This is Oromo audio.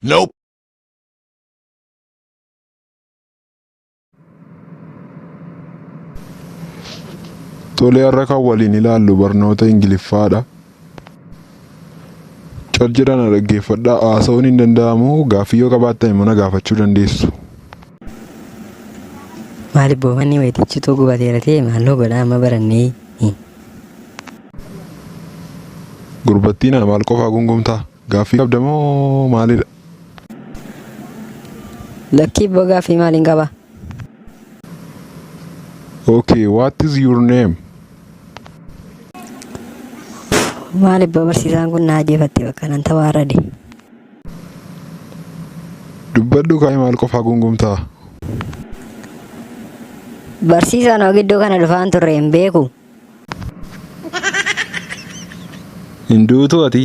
Nope. Tolee, har'a kan waliin ilaallu barnoota Ingiliffaadha. Cal jedhaa na dhaggeeffadhaa. Haasa'uun hin danda'amu. Gaaffii yoo qabaattan immoo na gaafachuu dandeessu. Maaliif boomanni wayitichituu gubateera ta'e maalloo godhaa amma barannee. Gurbattii nana maal qofaa gungumtaa? Gaaffii qabda moo maalidha? Lakkii ibboo gaaffii maaliin qaba? Okay, what is your name? Maal ibboo barsiisaan kun na ajeefatte bakka nan tawaarade. Dubbadhu kaa'ee maal qofaa gungumtaa? Barsiisaan hoo gidduu kana dhufaan turre hin beeku. Hin duutu ati.